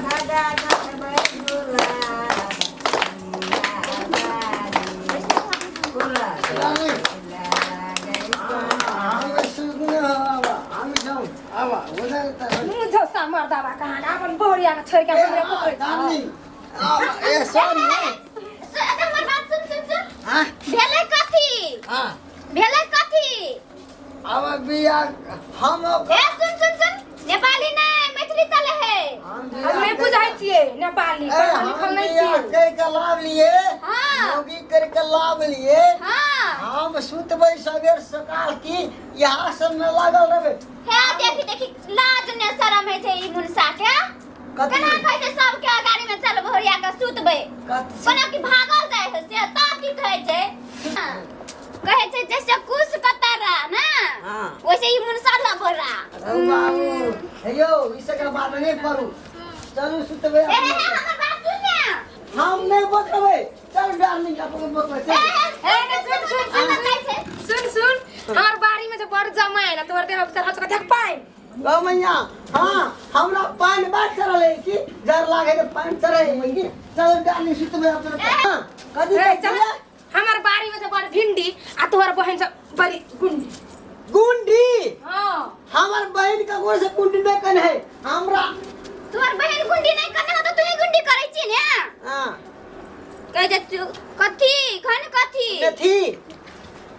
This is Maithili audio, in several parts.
भगा देखबै गुलाब पूरा मुँह झोसा मर्दाबा कहाँ अपन बोरिया के छोड़ के हमरे पकड़ ए सॉरी हमर बात सुन सुन सुन। हाँ। भेलै कथी? हाँ। भेलै कथी? अब बिया हम ए सुन सुन सुन, नेपाली नै मैथिली चले है। हम नहीं बुझै छियै नेपाली, ए, पढ़ल हम लिखल नहीं बिया छियै। कर के लाभ लिए, हाँ। योगी करके लाभ लिए। हाँ। हम सुतबै सवेर सकाल की यहाँ सब में लागल रहबै। हे देखी देखी लाज ने शरम है छै ई मुनसा के। कथी? केना कहै छै सबके अगाड़ी में चल भोरिया के सुतबै। कथी? कोना कि भागल जाइ है से ता की कहै छै? हाँ। कहै छै जैसे कुश कतरा ना, हाँ। वैसे ई मुनसा लबरा। अरे बाबू, हे यौ, ई सब बात नहीं करू, चलू सुतबै। ए, हे, हे, हमर बात सुन ने। हम नहीं बतबै, चल डार्लिंग अपन बतबै चल। ए, हे, ए, सुन, सुन, सुन, हमर कहै छै। सुन सुन, हमर बाड़ी में जे बड़ जमाइन आ तोहर देह में चढ़ल छौ देख पाइन। गौ मैया, हाँ, हमरा पानि बात चढ़ल है कि जर लागे के पानि चढ़े है कि चल डार्लिंग सुतबै अपन। हाँ, कथी ए, कहै चल। छियै? हमर बाड़ी में जे बड़ भिंडी आ तोहर बहन सब बड़ी गुंडी। गुंडी? हाँ। हमर बहन के गोर से गुंडी नहीं कने है हमरा। तोहर बहन गुंडी नहीं कने हो तो तू ही गुंडी करै छी ने। हाँ। कहै छै कथी खन कथी? कथी?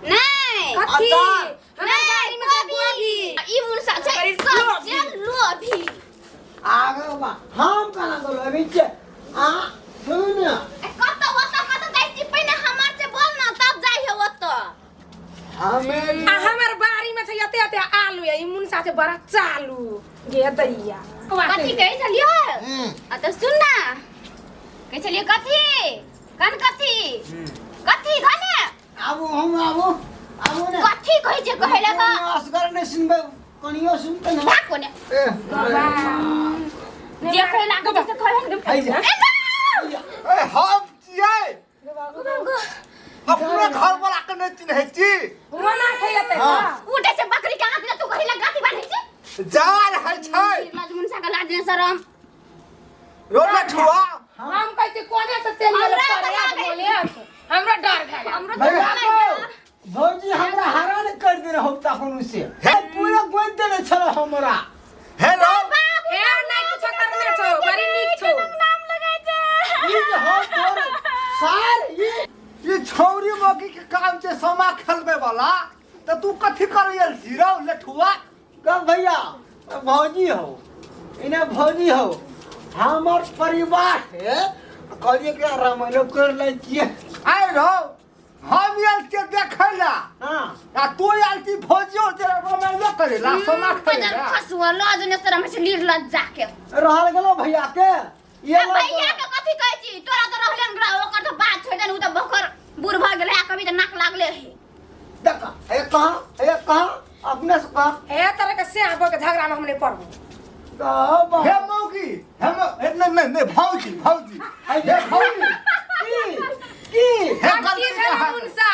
नहीं। कथी? अचार। हमर बाड़ी में जे गोभी। ई मुनसा छै बड़ी सब जे लोभी। आगे बा, हम कना बोलो अभी के? आ, सुन ना। ए, कतऽ ओतऽ कतऽ जाइ छी? पहिने हमर से बोल ना तब जाइ है ओतऽ। हमें आ हमर बाड़ी में छै एते एते आलू या ई मुनसा छै बड़ा चालू गे दैया। कथी कहै छलियै? हम्म। आ तऽ सुन ना, कहै छलियै कथी? कन कथी? कथी घने? आबू हम आबू आबू ने। कथी कहै छै कहै लए तऽ? असगर नहि सुनबै, कनियो सुनते ना। भाग कोने। ए, बाबा। जे कहै लागै छै से कहै ने। है जा। ए, जा। ए, हम छियै। अपना घर वाला के नहीं चिन्है छी। रोना खैलतै। हाँ। उठै छै बकरी के हाथ में तू कहै लए गाथी बान्है छै। जाल है छै। लाज मुनसा के लाज ने शरम। रोना छुआ। हम कहै छी कोने से चलि गेल हमरा पर तऽ याद लागै। बोले हमरा डर भए गेल। हमरो भैया तऽ लागै। भौजी हमरा हैरान कर देने हो तखन से। हे। पूरा गोद देने छल हमरा। हे रो। हे नहीं कुछ करने छौ, बड़ी नीक छौ। नाम लगै छै। ई जे हम तोर सार ई ई छौरी मौगी के काम छै समा खेलबै वाला, त तू कथी करै आयल छी रौ लठुआ? कब भैया भौजी हो, इने भौजी हो, हमर परिवार है, कहलिए कि रामायण कर लै छियै। आइ रौ, हम आयल छियै देखै ला। हाँ। आ तू आयल छी भौजियो जे रामायण करै ला, समा खेलै ला। खसुआ लाज ने शरम छै निर्लज्जा के। रहल गेलो भैया के। ये ए, भैया के कथी कहै छी? तोरा तऽ रहले ने, ओकर तऽ बात छोड़ि देने, उ तऽ बकर बूढ़ भऽ गेलै आ कभी तऽ नाक लागले है। देख, हे कहाँ, हे कहाँ, अपने से कहाँ। हे तरह के से आबो के झगड़ा में हम नहीं पड़बो। कहाँ हे मौगी, हे हे नहीं, नहीं, नहीं, भौजी, भौजी। हे हे भौजी। की? की? हे आ की गलती भेलै कहाँ? मुनसा?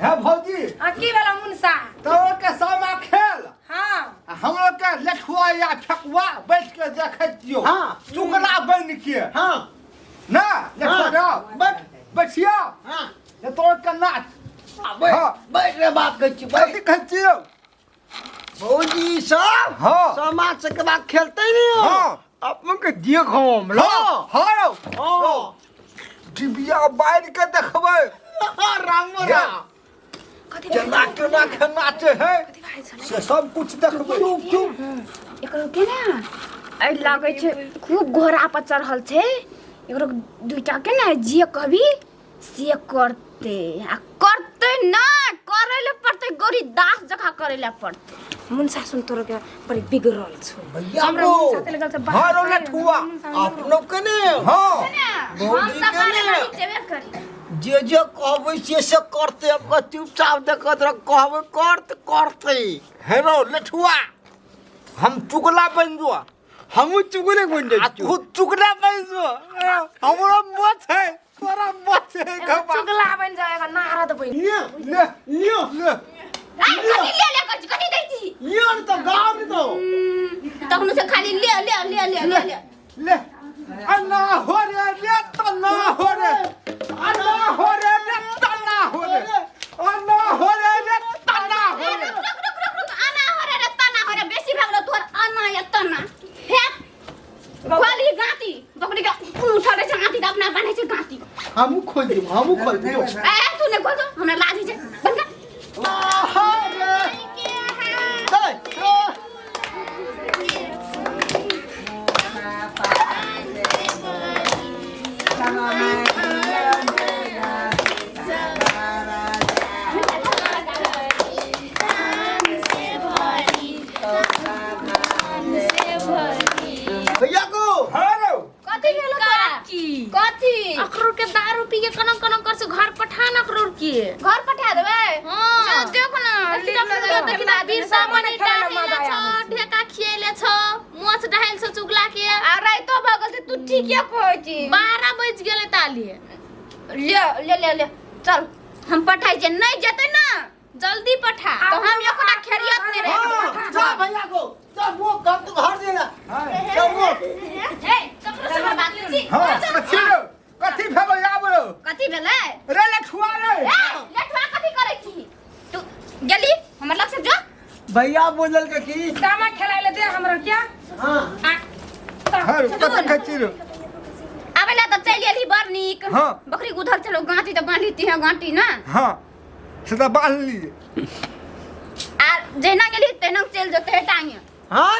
हे भौजी। आ की भेलै मुनसा? तोर के सामा खेल। हाँ। आ हमरो के लठुआ या ठकुआ बैठ के देखै छियौ। हाँ। चुकला बन के। हाँ। ना, लठुआ हाँ। जाओ। बैठ। बैठिया। हाँ। ये तोर के नाच। बैठ, हाँ। बैठ रे बात कहै छी, बैठ। कथी कहै छियौ? भौजी सब हाँ। समाज से के बात खेलते नहीं हो। हाँ। अपन के देखो हम लो। हाँ, हाँ रौ। हाँ। डिबिया बारि के देखबै। राम राम। केना केना के नाचे है से सब कुछ देखबै। चुप चुप। एकरो के ना एहि लागै छै खूब घोड़ा पर चढ़ल छै। एकरो दुइटा के ना जे कहबी से करते आ करते ना करै ले पड़ते, गौरी दास जकाँ करै ले पड़ते। मुनसा सुन तोर के बड़ी बिगड़ल छौ। भैया हमरा को। मुनसा तेल गल से बात हाँ, रौ नहीं, लठुआ। मुनसा नहीं रौ। अपनो के ने। हाँ। हम भौजी सब के बारे ने। में जेबे करी। जे जे कहबै से से करते, अब चुपचाप देखत रह, कहबै करते करते। हे रौ लठुआ, हम चुगला बन जो। हमहूँ चुगले बन जाइ आ छियौ। तू चुगला बन जो। हमरो मत है, तोरा मत है गबा। चुगला बन जाएगा, नारद बन। लियो, ले, लियो। ले। आइ कथी ले ले कथी कथी दै छी? लियो ने तऽ गाँव ने तऽ। तखन से खाली ले ले ले ले ले ले। ले अन्ना हो रे रे तना हो रे अन्ना हो रे रे तना हो रे अन्ना हो रे रे तना हो रे। रुक रुक रुक रुक, आना हो रे रे तना हो रे, बेसी भगलो तोर आना या तना। हे खोली गाती बकरी के उठाबै छै गाती त अपना बान्है छै गाती। हमहूँ खोल दियौ, हमहूँ खोल दियौ। ए तू नै खोल, हमरा लाज होइ छै, बंद कर। आहा रे चल। भैया को हाँ रो कथी भेलो तोरा? कथी? अखरोट के दारू पी के कनक कनक कर से घर पठा न अखरोट के। घर पठा देबै? हाँ। से देख न, देखी ना बिरसा मनी डाहिले छ, ढेका खिएले छ, मोछ डाहिल छ चुगला के। आ राइतो भऽ गेल छै, तू ठीके कहै छी। 12 बज गेलै ताली। ले ले ले ले चल, हम पठाइ छियै, नहि जेतै न जल्दी पठा। तऽ हम एकोटा खेरियत नहि रहबै। हाँ, जा भैया को जा, वो कब तो घर देना जा वो। हे ककरो से बात करै छी? हाँ कथी रो कथी भेलो आब रो? कथी भेलै? रे लठुआ रे। ए लठुआ कथी करै छी तू? गेली हमर लग से जो। भैया बोलल के की सामा खेलाय ले दे हमरा क्या। हाँ हाँ रो कथी खाइ छी रो? आबै ला तऽ चलि एलही बड़ नीक। हाँ। बकरी उधर चलो, गाँटी तऽ बान्हि लीती है, गाँटी ना। हाँ से तऽ बान्ह लिए। आ जहिना गेली तहिना चलि जेतै टांगे। हाँ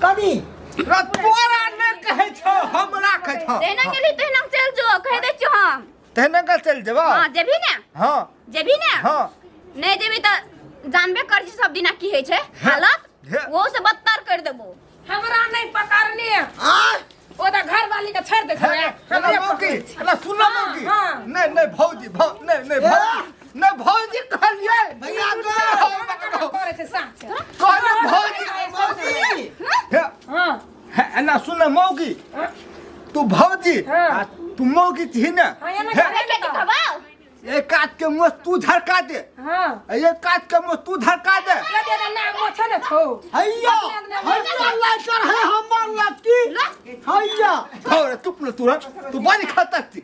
कनी रे तोरा नहि कहै छौ, हमरा कहै छौ। जहिना गेली तहिना चलि जो, कहि दै छियौ हम। तहिना के चलि जेबा? हाँ जेबही ने? हाँ। जेबही ने? हाँ। नहि जेबही तऽ जानबे कर छी सब दिना की होइ छै हालत, वो से बदतर कर देबो। हमरा नहीं पकड़ने। ओ तऽ घर वाली के छोड़ दे। हमरा मौकी हमरा सुन मौकी। नहीं नहीं भौजी नहीं नहीं भौजी नहीं भौजी कहलिए भैया को करे छै साच कहलिए भौजी भौजी। हां हे ना सुन मौकी, तू भौजी आ तू मौकी छी ना। एक कात के मुँह तू झरका दे। हां एक कात के मुँह तू झरका दे। ले दे ना मुँह छ न छौ। हैया हैया लाइटर है हमर लड़की। हैया और तू न तुरंत तू बड़ी खतर छी।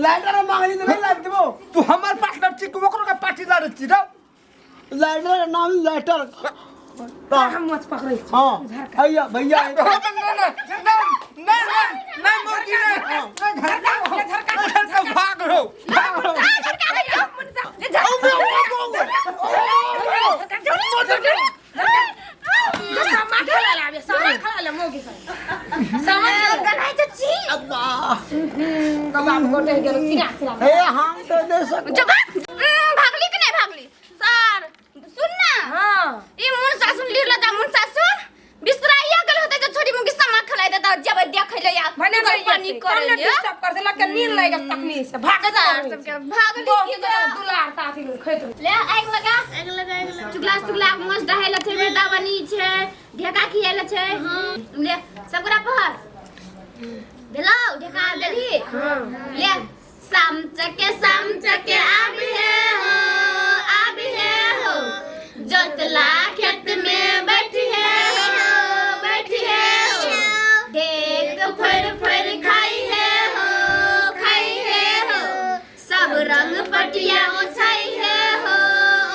लाइटर मांगली त नहीं लाइट देबो। तू हमर पार्टनर छी कि ओकरो के पार्टीदार छी रे? लाइटर नाम लाइटर हम मुँह पकड़ै छी। हां हैया भैया नहीं नहीं नहीं मौकी नहीं झरका झरका भाग रो भाग रो। भागली कि नहीं भागली सर? सुन ना, ई मुन सासुन लीर लता मुन सासुन बिसराइया गेल होते जो छोरी मुगी समा खलाई देता जब देखै ले या भने पानी करे ले डिस्टर्ब कर देलक के नींद लागि गेल तखनी से भाग सबके भागली की दुलार ताथी खैत ले। आगि लगा आगि लगा आगि लगा। चुगला चुगला मस्त डहाइल छै, वृंदावनी छै, ढेका खियाइल छै। ले सबगोरा पहर भेलौ, ढेका देली। ले साम चके आबि हे हो आबि हे हो, जोतला खेत में बैठी हे हो बैठी हे हो, ढेक फर फर खाई हे हो खाई हे हो, सब रंग पटिया ओछाई हे हो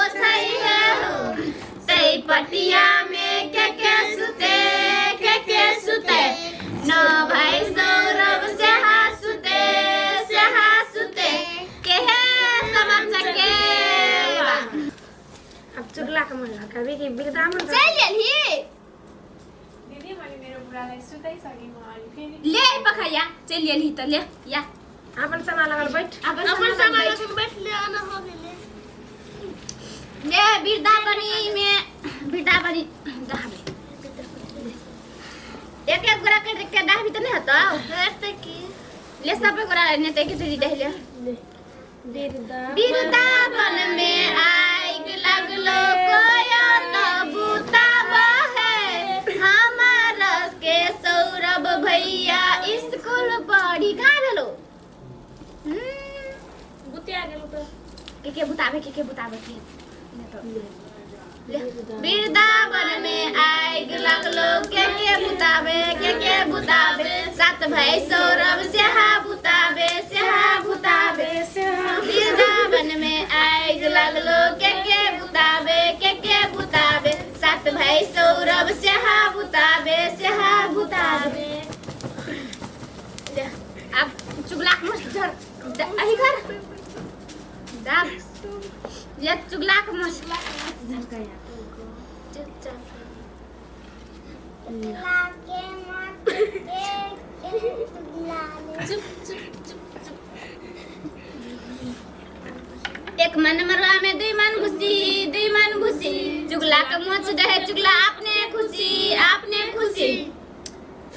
ओछाई हे हो, तै पटिया में के के सुते, न भाई सौरभ से हा सुते से हा सुते, के हे समझ सके। अब चुगला के मन लगा कि बिरदामन चल एलही दिदी, मैले मेरो बुढालाई सुताइसकेँ म अनि फेरि ले पखैया चल एलही त ले या अपन सामान लगल बैठ। अपन सामान लगल बैठ ले आना हो गेलै। ले वृंदावनी में वृंदावनी डहाबे एक एक गोरा के के डहाबी त नहीं होतो हेतै की ले सबै गोरा ने त एकचोटि डहिले। वृंदावन में आग लगलो कोयो त बुताब है, हमार के सौरभ भैया स्कूल पढ़ी कहाँ भेलो? बुतिया गेलो त के के बुताबे के के बुताबे के ने त वृंदावन में आग लगलो के बुतावे के बुतावे सात भाई सौरभ स्याहा बुतावे स्याहा बुतावे वृंदावन में आग लगलो के बुतावे के बुतावे सात भाई सौरभ स्याहा बुतावे स्याहा बुतावे। ले, अब चुगला के मस्त झर अही घर दाब ले चुगला के मस्त चुपचाप। चुप चुप चुप चुप। एक मन मरवा में दुई मन घुसी दुई मन घुसी चुगला के मोच रहे चुगला अपने खुशी अपने खुशी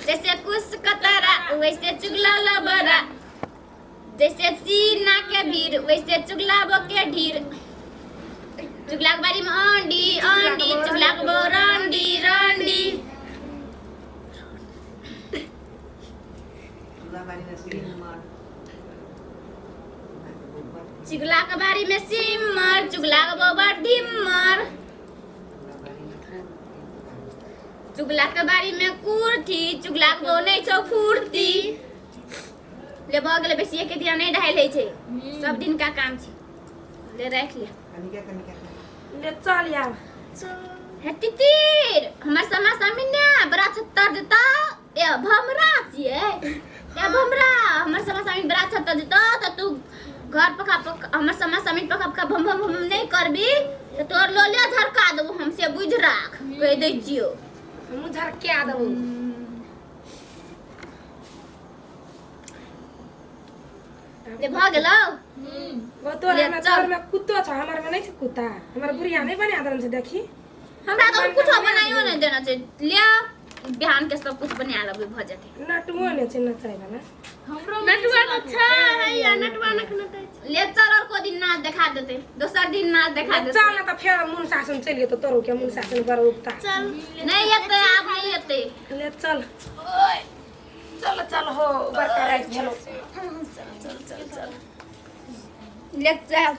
जैसे कुश कतरा वैसे चुगला लबरा जैसे सीना के भीड़ वैसे चुगला बके ढीर चुगला के बारी में आंडी आंडी चुगला के बो रंडी रंडी। चुगला के बारी में सिमर चुगला के बोबर ढिमर चुगला के बारी में कुर्थी चुगला के बो नहीं छौ फुर्ती। ले भऽ गेलै बेसी एक दिना नहीं ढाइल होइ छै सब दिन का काम छै ले राखि ले ले चल यार। हे तितिर हमर समा सामी ने बड़ा छत्तर देता ए भमरा छियै ए भमरा हमर समा सामी बड़ा छत्तर देता त तू घर पका पका हमर समा सामी पका पका भम भम भम नहीं करबी त तोर लोले झरका देबो हमसे बुझ राख कहि दै छियो हमहूँ झरका देबो। ले भऽ गेलौ वो तोर ले में चल। तोर में कुत्तो छ हमर में नहीं छ कुत्ता हमर बुढ़िया नहीं बना देलन छ देखी हमरा तो कुछो बनाइयो नहीं देना छै ले बिहान के सब कुछ बना लेबै भऽ जेतै। नटुओ नहीं छै नचै वाला हमरो नटुआ तो अच्छा है या नटुआ नखना ले चल और को दिन नाच देखा देते दोसर दिन नाच देखा देते। चल ना त फेर मुन सासन चलि गेतौ तोरो के मुन सासन बड़ उपता चल नहीं एते आब नहीं एते ले चल ओए चल चल हो बड़का राति भेलो। चल चल चल चल ले चल।